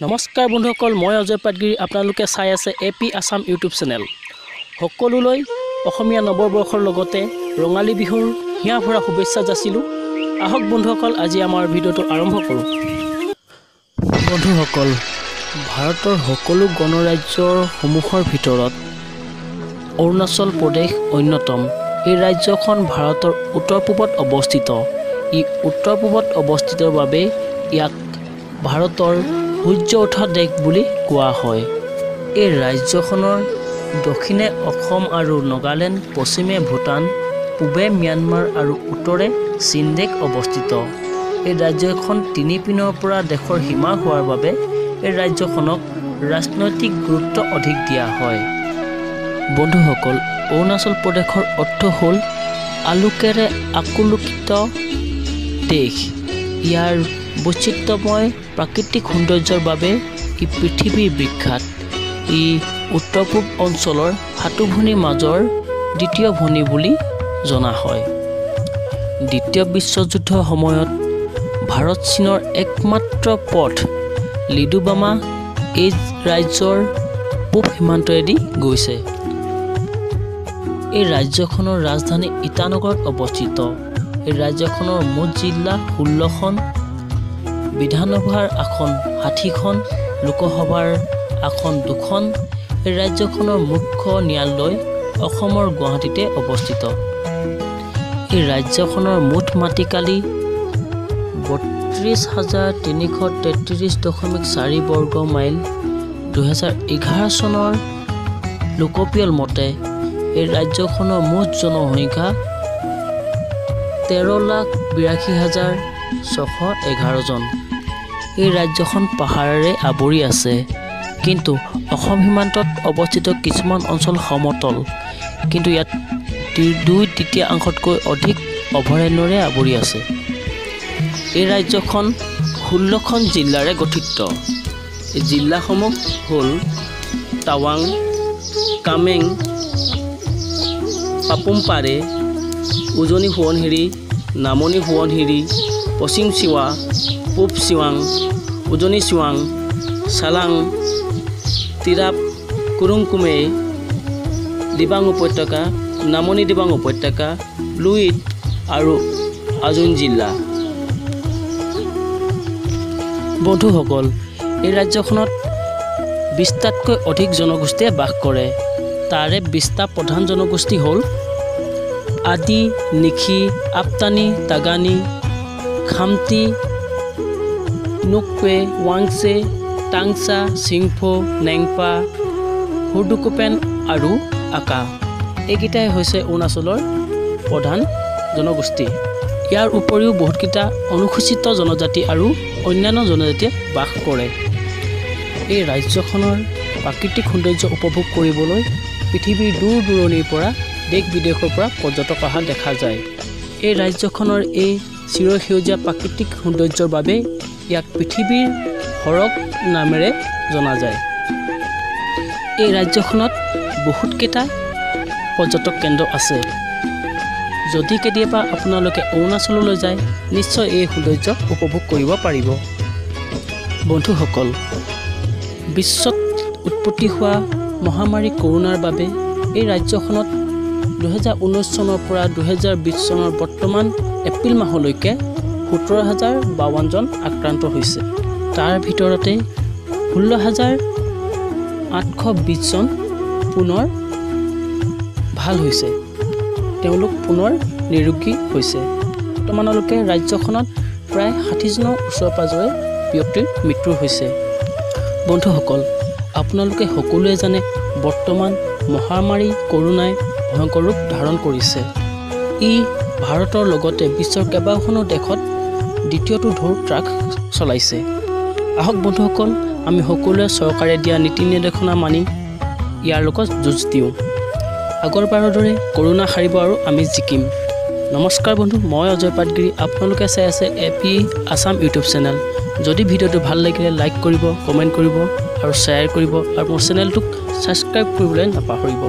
নমস্কাৰ বন্ধুসকল, মই অজয় পাটগিৰি, আপোনালোকে চাই আছে A P Assam YouTube channel. সকলোলৈ অসমীয়া নৱবৰ্ষৰ লগতে ৰঙালী বিহুৰ হিয়া ভৰা শুভেচ্ছা যাচিলোঁ। আহক বন্ধুসকল, আজি আমাৰ ভিডিঅ'টো আৰম্ভ কৰোঁ। বন্ধুসকল, ভাৰতৰ সকলো গণৰাজ্যৰ সমূহৰ ভিতৰত অৰুণাচল প্ৰদেশ অন্যতম। এই ৰাজ্যখন ভাৰতৰ উত্তৰ পূবত অৱস্থিত। ই উত্তৰ পূবত অৱস্থিত বাবে ইয়াক ভাৰতৰ সূৰ্য উঠা দেশ বুলি কোৱা হয়। এই ৰাজ্যখনৰ দক্ষিণে অসম আৰু নাগালেণ্ড, পশ্চিমে ভূটান, পূবে ম্যানমাৰ আৰু উত্তৰে চীন দেশ অৱস্থিত। এই ৰাজ্যখন তিনি পিনৰ পৰা দেশৰ সীমা হোৱাৰ বাবে এই ৰাজ্যখনক ৰাজনৈতিক গুৰুত্ব অধিক দিয়া হয়। বন্ধুসকল, অৰুণাচল প্ৰদেশৰ অৰ্থ হ'ল আলোকেৰে আলোকিত দেশ। ইয়াৰ বৈচিত্ৰ্যময় প্ৰাকৃতিক সৌন্দৰ্যৰ বাবে ই পৃথিৱীৰ বিখ্যাত। ই উত্তৰ পূব অঞ্চলৰ সাতো ভনীৰ মাজৰ দ্বিতীয় ভনী বুলি জনা হয়। দ্বিতীয় বিশ্বযুদ্ধৰ সময়ত ভাৰত চীনৰ একমাত্ৰ পথ লিডুবামা এই ৰাজ্যৰ পূব সীমান্তৰেদি গৈছে। এই ৰাজ্যখনৰ ৰাজধানী ইটানগৰত অৱস্থিত। এই ৰাজ্যখনৰ মুঠ জিলা 16খন, বিধানসভাৰ আসন 60খন, লোকসভাৰ আসন 2খন। এই ৰাজ্যখনৰ মুখ্য ন্যায়ালয় অসমৰ গুৱাহাটীতে অৱস্থিত। এই ৰাজ্যখনৰ মুঠ মাটিকালি 32,333.4 বৰ্গ মাইল। 2011 চনৰ লোকপিয়ল মতে এই ৰাজ্যখনৰ মুঠ জনসংখ্যা 13,82,611 জন। এই ৰাজ্যখন পাহাৰেৰে আৱৰি আছে, কিন্তু অসম সীমান্তত অৱস্থিত কিছুমান অঞ্চল সমতল। কিন্তু ইয়াত 2/3 অংশতকৈ অধিক অভয়াৰণ্যৰে আৱৰি আছে। এই ৰাজ্যখন 16খন জিলাৰে গঠিত। এই জিলাসমূহ হ'ল টাৱাং, কামেং, পাপুমপাৰে, উজনি সোৱণশিৰি, নামনি সোৱণশিৰি, পশ্চিম চিৱা, পূব চিৱাং, উজনি চিৱাং, চালাং, তিৰাপ, কুৰুং কুমে, দিবাং উপত্যকা, নামনি দিবাং উপত্যকা, লুইত আৰু আজোন জিলা। বন্ধুসকল, এই ৰাজ্যখনত 20টাতকৈ অধিক জনগোষ্ঠীয়ে বাস কৰে। তাৰে 20টা প্ৰধান জনগোষ্ঠী হ'ল আদি, নিশি, আপটানি, টাগানি, খামতি, নুকপে, ৱাংচে, টাংচা, চিংফৌ, নেংপা, হুৰ্ডুকুপেন আৰু আকা। এইকেইটাই হৈছে অৰুণাচলৰ প্ৰধান জনগোষ্ঠী। ইয়াৰ উপৰিও বহুতকেইটা অনুসূচিত জনজাতি আৰু অন্যান্য জনজাতিয়ে বাস কৰে। এই ৰাজ্যখনৰ প্ৰাকৃতিক সৌন্দৰ্য উপভোগ কৰিবলৈ পৃথিৱীৰ দূৰ দূৰণিৰ পৰা, দেশ বিদেশৰ পৰা পৰ্যটক অহা দেখা যায়। এই ৰাজ্যখনৰ এই চিৰসেউজীয়া প্ৰাকৃতিক সৌন্দৰ্যৰ বাবে ইয়াক পৃথিৱীৰ সৰগ নামেৰে জনা যায়। এই ৰাজ্যখনত বহুতকেইটা পৰ্যটক কেন্দ্ৰ আছে। যদি কেতিয়াবা আপোনালোকে অৰুণাচললৈ যায়, নিশ্চয় এই সৌন্দৰ্য উপভোগ কৰিব পাৰিব। বন্ধুসকল, বিশ্বত উৎপত্তি হোৱা মহামাৰী কৰোণাৰ বাবে এই ৰাজ্যখনত 2019 চনৰ পৰা 2020 চনৰ বৰ্তমান এপ্ৰিল মাহলৈকে 17,052 জন আক্ৰান্ত হৈছে। তাৰ ভিতৰতে 16,820 জন পুনৰ ভাল হৈছে, তেওঁলোক পুনৰ নিৰোগী হৈছে। বৰ্তমানলৈকে ৰাজ্যখনত প্ৰায় 60জনৰ ওচৰে পাঁজৰে ব্যক্তিৰ মৃত্যু হৈছে। বন্ধুসকল, আপোনালোকে সকলোৱে জানে বৰ্তমান মহামাৰী কৰোণাই ভয়ংকৰ ৰূপ ধাৰণ কৰিছে। ই ভাৰতৰ লগতে বিশ্বৰ কেইবাখনো দেশত দ্বিতীয়টো ঢৌৰ ত্ৰাস চলাইছে। আহক বন্ধুসকল, আমি সকলোৱে চৰকাৰে দিয়া নীতি নিৰ্দেশনা মানি ইয়াৰ লগত যুঁজ দিওঁ। আগৰবাৰৰ দৰে কৰোণা হাৰিব আৰু আমি জিকিম। নমস্কাৰ বন্ধু, মই অজয় পাটগিৰি, আপোনালোকে চাই আছে A P Assam YouTube channel. যদি ভিডিঅ'টো ভাল লাগিলে লাইক কৰিব, কমেণ্ট কৰিব আৰু শ্বেয়াৰ কৰিব আৰু মোৰ চেনেলটোক ছাবস্ক্ৰাইব কৰিবলৈ নাপাহৰিব।